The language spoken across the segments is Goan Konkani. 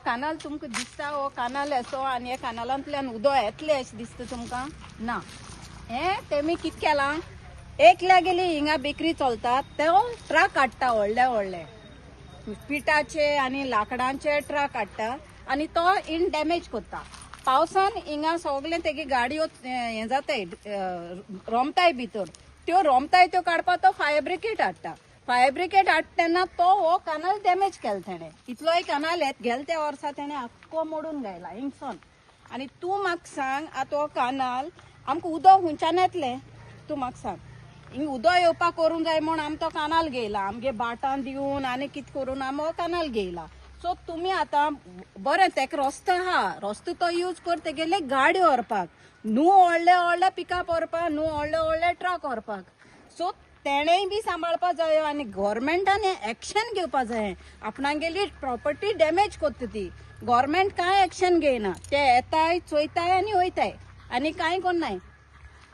कानाल तुमकां दिसता, हो कानाल असो आनी ह्या कानालांतल्यान उदक येतलें अशें दिसता तुमकां ना. हें तेमी कितें केलां, एकल्या गेली हिंगा बेकरी चलतात, तो ट्रक हाडटा व्हडले व्हडले पिठाचे आनी लांकडांचे ट्रक हाडटा आनी तो इन डॅमेज करता. पावसान हिंगा सगळें तेगे गाडयो हें जाताय, रोमताय भितर, त्यो रोमताय त्यो काडपाक तो फायर ब्रिगेड हाडटा. फायर ब्रिगेड हाडटा तेन्ना तो हो कानाल डॅमेज केलो तेणें. इतलोय कानाल येत गेले त्या वर्सा तेणें आख्खो मोडून घायला हिंगसोन. आनी तूं म्हाका सांग आतां हो कानाल आमकां उदक खंयच्यान येतलें, तूं म्हाका सांग. हिंग उदक येवपाक करूंक जाय म्हूण आमी तो कानाल घेयला, आमगे बाटां दिवन आनी कितें करून आमी हो कानाल घेयला. सो तुमी आतां बरें तेका रस्तो आहा, रस्तो तो यूज कर तेगेले गाडी व्हरपाक, न्हू व्हडले व्हडले पिकअप व्हरपाक, न्हू व्हडले व्हडले ट्रक व्हरपाक. सो तेणेय बी सांबाळपा जायो आनी गोवोरमेंटान हें एक्शन घेवपा जाय. आपणागेली प्रॉपर्टी डॅमेज कोत्ता ती, गोवोरमेंट कांय एक्शन घेयना. ते येताय चोयताय आनी वयताय आनी कांय कोन्नाय.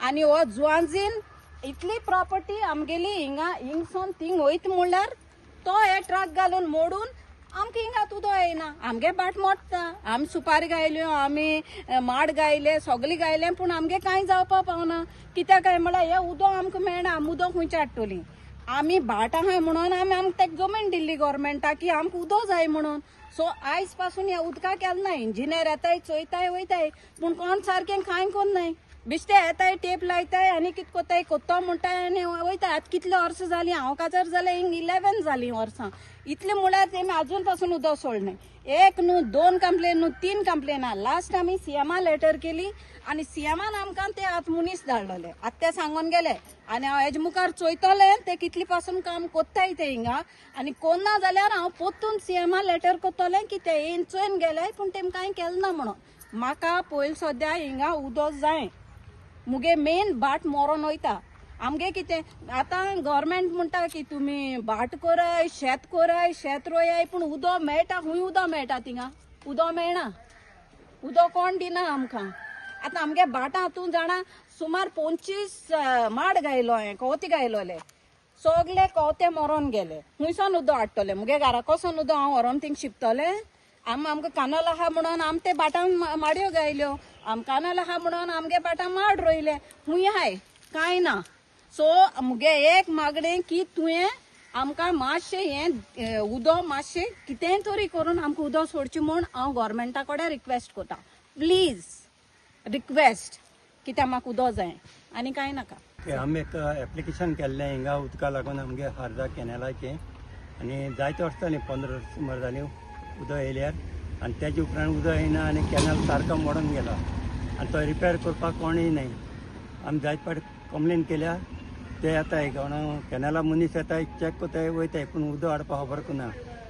आनी हो जुवांजीन इतली प्रॉपर्टी आमगेली हिंगा हिंगसून थिंग वयता म्हणल्यार तो हे ट्रक घालून मोडून आमकां हिंगा उदक येयना, आमगे बाट मोडटा. आमी सुपारी गायल्यो, आमी माड गायले, सगळें गायलें, पूण आमगे कांय जावपाक पावना. कित्याक काय म्हणल्यार हें उदक आमकां मेळना. आमी उदक खंयचें हाडटलीं? आमी भाट आहाय म्हणून आमी आमकां तेका जमीन दिल्ली गोवोरमेंटाक की आमकां उदक जाय म्हणून. सो आयज पासून ह्या उदकाक केलें ना. इंजिनियर येताय चोयताय वयताय, पूण कोण सारकें कांय कोन्नाय. बेश्टे येताय टेप लायताय आनी कितें कोत्ताय कोत्तो म्हणटाय आनी वयताय. आतां कितले वर्सां जालीं हांव काजार जालें, हिंग 11 जालीं वर्सां. इतलें म्हळ्यार तेमी आजून पासून उदक सोडलें. एक न्हू, दोन कंप्लेन न्हू, तीन कंप्लेन. लास्ट आमी सीएमा लेटर केली आनी सीएमान आमकां ते आतां मनीस धाडलेले. आतां ते सांगून गेले आनी हांव हेजे मुखार चोयतलें ते कितले पासून काम कोत्ताय ते हिंगा, आनी कोन्ना जाल्यार हांव परतून सीएमा लेटर कोत्तलें की ते येवन चोयन गेले पूण तेमी कांय केलें ना म्हणून. म्हाका पयलीं सद्या हिंगा उदक जाय. मुगे मेन बाट मरोन वयता. आमगे कितें आतां गव्हर्मेंट म्हणटा की तुमी भाट कराय, शेत कराय, शेत रोयाय, पूण उदक मेळटा खंय? उदक मेळटा थिंगा? उदक मेळना. उदक कोण दिना आमकां. आतां आमगे भाटां तूं जाणा सुमार 25 माड गायलो हांवें, कवथी गायलोले, सगले कवते मरोन गेले. खुंयसान उदक हाडटले? मुगे घरा कोसोन उदक हांव व्हरोन थिंग शिंपतलें? आमकां कानल आहा म्हणून आम ते भाटां माडयो गायल्यो, आम कानल आहा म्हणून आमगे भाटां माड रोयले, खूंय आहाय कांय ना. सो मुगे एक मागणें की तुवें आमकां मातशें हें उदक मातशें कितेंय तरी करून आमकां उदक सोडचें म्हूण हांव गोवोरमेंटा कडेन रिक्वेस्ट करता. प्लीज रिक्वेस्ट, कित्याक म्हाका उदक जाय आनी कांय नाका. आमी एक एप्लिकेशन केल्लें हिंगा उदका लागून आमगे खारजा कॅनलाचें, आनी जायते वर्सां जालीं, 15 वर्सां सुमार जालीं उदक येयल्यार, आनी तेजे उपरांत उदक येयना आनी कॅनल सारको मोडून गेला आनी तो रिपेर करपाक कोणूय नाय. आमी जायते फावट कंप्लेन केल्या, ते येताय कोण कॅनला मनीस येताय, चॅक कोताय वयताय, पूण उदक हाडपाक खबर कोन्ना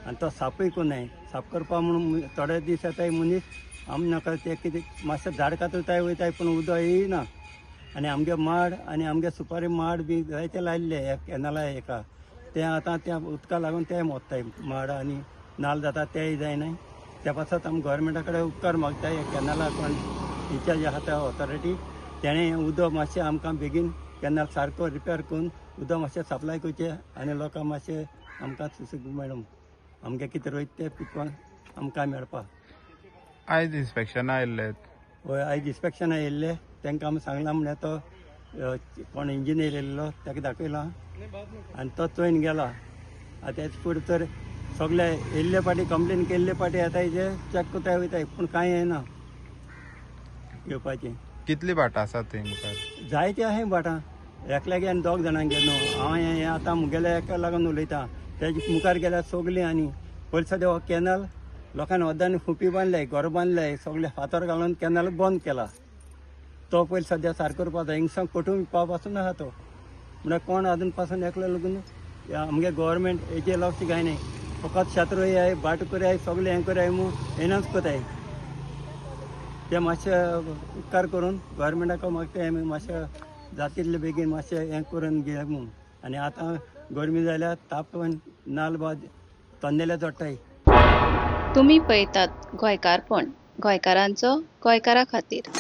आनी तो साफूय कोन्नाय. साफ करपाक म्हणून थोडे दीस येताय मनीस, आमी नाका ते कितें मातशें झाड कातरताय वयताय, पूण उदक येयना. आनी आमगे माड आनी आमगे सुपारी माड बी जायते लायल्ले ह्या कॅनला हेका, ते आतां त्या उदका लागून ते मोत्ताय माड आनी नाल जाता तेय जायनाय. त्या पासत आमी गोवोरमेंटा कडेन उपकार मागताय, ह्या कॅनला कोण इन्चार्ज आहा त्या ऑथॉरिटी तेणें उदक मातशें आमकां बेगीन कॅनल सारको रिपेर करून उदक मातशें सप्लाय करचें आनी लोकांक मातशें आमकां सुसेग मेळूं, आमगे कितें रोयता तें पिकोवन आमकां मेळपाक. आयज इन्स्पेक्शना आयिल्ले? हय, आयज इन्स्पेक्शना येयल्ले, तांकां आमी सांगलां म्हणल्यार तो कोण इंजिनियर येयल्लो ताका दाखयला आनी तो चोयन गेला. आतां तेज फुडें तर सगळे येयल्ले फाटी कंप्लेन केल्ले फाटी येताय, ते चॅक कोताय वयताय, पूण कांय येना येवपाचें. कितली भाटां आसात थंय मुखार? जायते आहाय भाटां, एकल्यागे आनी दोग जाणांगे न्हू. हांव हें आतां मुगेल्या एका लागून उलयतां, तेजे मुखार गेल्यार सगलीं. आनी पयलीं सद्या हो कॅनल लोकांनी अर्दांनी खुपी बांदले, घर बांदले, सगळे फातर घालून कॅनल बंद केला. तो पयलीं सद्या सारको करपा जाय. हिंगसावन कोटूंब पाव पासून आहा तो, म्हणल्यार कोण अजून पासून एकलो लागून आमगे गोवोरमेंट हेजेर लक्ष घायनाय. फकत शेत रोयाय, भाट करयाय, सगळें हें करयाय म्हूण हेनच कोताय. ते मातशें उपकार करून गोवोरमेंटाक मागताय आमी, मातशें जाता तितले बेगीन मातशें हें करून घे म्हूण. आनी आतां गरमी जाल्यार ताप नाल बाद तन्नेले चडटाय. तुमी पळयतात गोंयकारपण, गोंयकारांचो गोंयकारा खातीर.